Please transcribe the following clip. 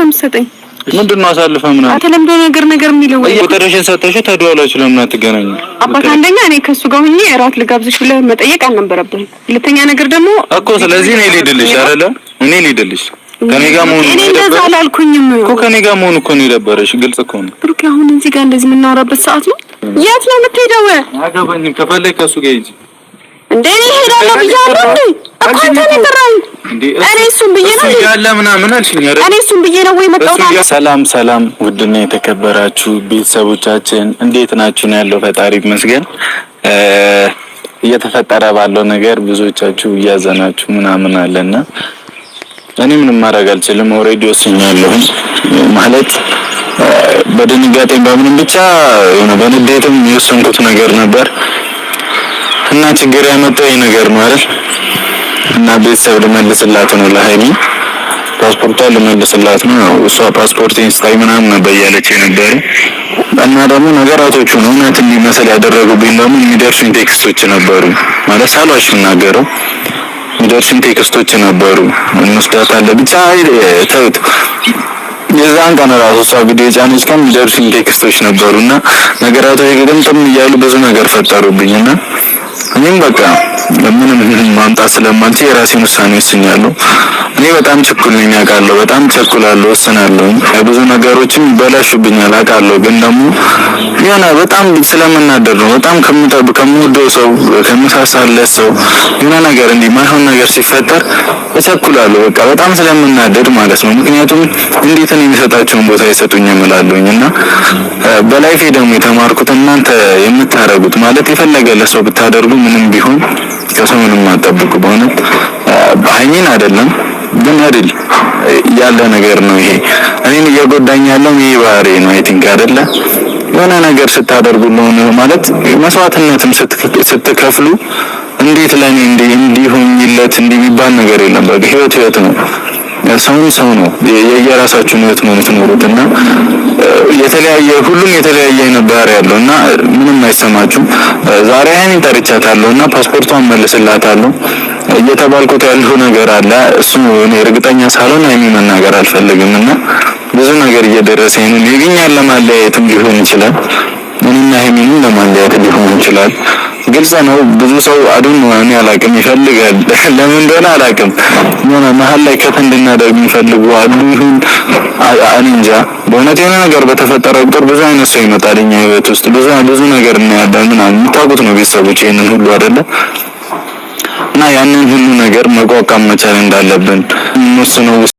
የምትሰጠኝ? ምንድን ነው አሳልፈህ ምናምን ተለምዶ ነገር ነገር የሚለው ወይ ቁጥርሽን ሰጠሽው ተደዋውላችሁ ለምን አትገናኙ? አባት፣ አንደኛ እኔ ከእሱ ጋር ሁኜ እራት ልጋብዝሽ ብለህ መጠየቅ አልነበረብህም። ሁለተኛ ነገር ደግሞ እኮ ስለዚህ እኔ ልሂድልሽ አይደለ? እኔ ልሂድልሽ ከኔ ጋር መሆኑ እኔ እንደዛ አላልኩኝም እኮ፣ ከኔ ጋር መሆኑ እኮ ነው የደበረሽ። ግልጽ እኮ ነው። ብሩኬ፣ አሁን እዚህ ጋር እንደዚህ የምናወራበት ሰዓት ነው? የት ነው የምትሄደው? አያገባኝም። ከፈለግ ከእሱ ጋር ሂጂ። እንዴ፣ እኔ እሄዳለሁ ብያለሁ እንዴ? እኮ አንተ ነው የጠራኸኝ። እኔ እሱን ብዬ ነው ያለ ምናምን አልሽኝ። እኔ እሱን ብዬ ነው ወይ የመጣሁት? ሰላም ሰላም፣ ውድና የተከበራችሁ ቤተሰቦቻችን እንዴት ናችሁ? ነው ያለው፣ ፈጣሪ ይመስገን። እየተፈጠረ ባለው ነገር ብዙዎቻችሁ እያዘናችሁ ምናምን አለና እኔ ምንም ማድረግ አልችልም። Already ወስኛለሁ። ማለት በድንጋጤም በምንም ብቻ የሆነ በንዴትም የወሰንኩት ነገር ነበር እና ችግር ያመጣው ይሄ ነገር ነው አይደል? እና ቤተሰብ ልመልስላት ነው፣ ለሀይሚ ፓስፖርቷን ልመልስላት ነው። እሷ ፓስፖርቴን ስታይ ምናምን ነበር እያለች የነበረ። እና ደግሞ ነገራቶቹ ነው እውነት እንዲመስል ያደረጉብኝ። ደግሞ የሚደርሱኝ text ኦች ነበሩ፣ ማለት ሳሏሽ የምናገረው የሚደርሱኝ text ኦች ነበሩ። እንወስዳታለን ብቻ ተውት። የዛን ቀን ራሱ እሷ ቪዲዮ የጫነች ቀን የሚደርሱኝ text ኦች ነበሩ እና ነገራቶች ግጥምጥም እያሉ ብዙ ነገር ፈጠሩብኝ እና እኔም በቃ ምንም ማምጣት ስለማልችል የራሴን ውሳኔ ወስኛለሁ። እኔ በጣም ችኩል ነኝ አውቃለሁ። በጣም ቸኩላለሁ፣ ወስናለሁ። ብዙ ነገሮችም ይበላሹብኛል አውቃለሁ። ግን ደግሞ የሆነ በጣም ስለምናደድ ነው። በጣም ከምጠብ ከምወደው ሰው፣ ከምሳሳለት ሰው የሆነ ነገር እንዲህ ማይሆን ነገር ሲፈጠር እቸኩላለሁ። በቃ በጣም ስለምናደድ ማለት ነው። ምክንያቱም እንዴት እኔ የሚሰጣቸውን ቦታ አይሰጡኝም እላለሁኝ። እና በ life ኤ ደግሞ የተማርኩት እናንተ የምታረጉት ማለት የፈለገ ለሰው ብታደርጉ ምንም ቢሆን ከሰው ምንም አትጠብቁ። በእውነት ሀይሚን አይደለም ግን አይደል ያለ ነገር ነው ይሄ። እኔን እየጎዳኝ ያለው ይሄ ባህሪ ነው። I think አይደለ የሆነ ነገር ስታደርጉ ለሆነ ማለት መስዋዕትነትም ስትከፍሉ እንዴት ለኔ እንዲሆኝለት እንዲህ የሚባል ነገር የለም። በቃ ህይወት ህይወት ነው። ሰውን ሰው ነው። የየራሳችሁን ህይወት ነው የምትኖሩት እና የተለያየ ሁሉም የተለያየ አይነት ባህሪ ያለው እና ምንም አይሰማችሁም። ዛሬ ሀይሚን ጠርቻታለሁ እና ፓስፖርቷን መልስላታለሁ እየተባልኩት ያለው ነገር አለ። እሱ እኔ እርግጠኛ ሳልሆን ሀይሚ መናገር አልፈልግም እና ብዙ ነገር እየደረሰኝ ነው። Maybe እኛን ለማለያየትም ሊሆን ይችላል፣ እኔና ሀይሚንም ለማለያየት ሊሆን ይችላል። ግልጽ ነው። ብዙ ሰው አዱን ነው፣ እኔ አላቅም፣ ይፈልጋል። ለምን እንደሆነ አላቅም። የሆነ መሀል ላይ cut እንድናደርግ የሚፈልጉ አሉ ይሁን እኔ እንጃ። በእውነት የሆነ ነገር በተፈጠረ ቁጥር ብዙ አይነት ሰው ይመጣል እኛ ህይወት ውስጥ፣ ብዙ ብዙ ነገር እናያለን ምናምን። የምታውቁት ነው ቤተሰቦች ይሄንን ሁሉ አይደለ? እና ያንን ሁሉ ነገር መቋቋም መቻል እንዳለብን እንወስነው።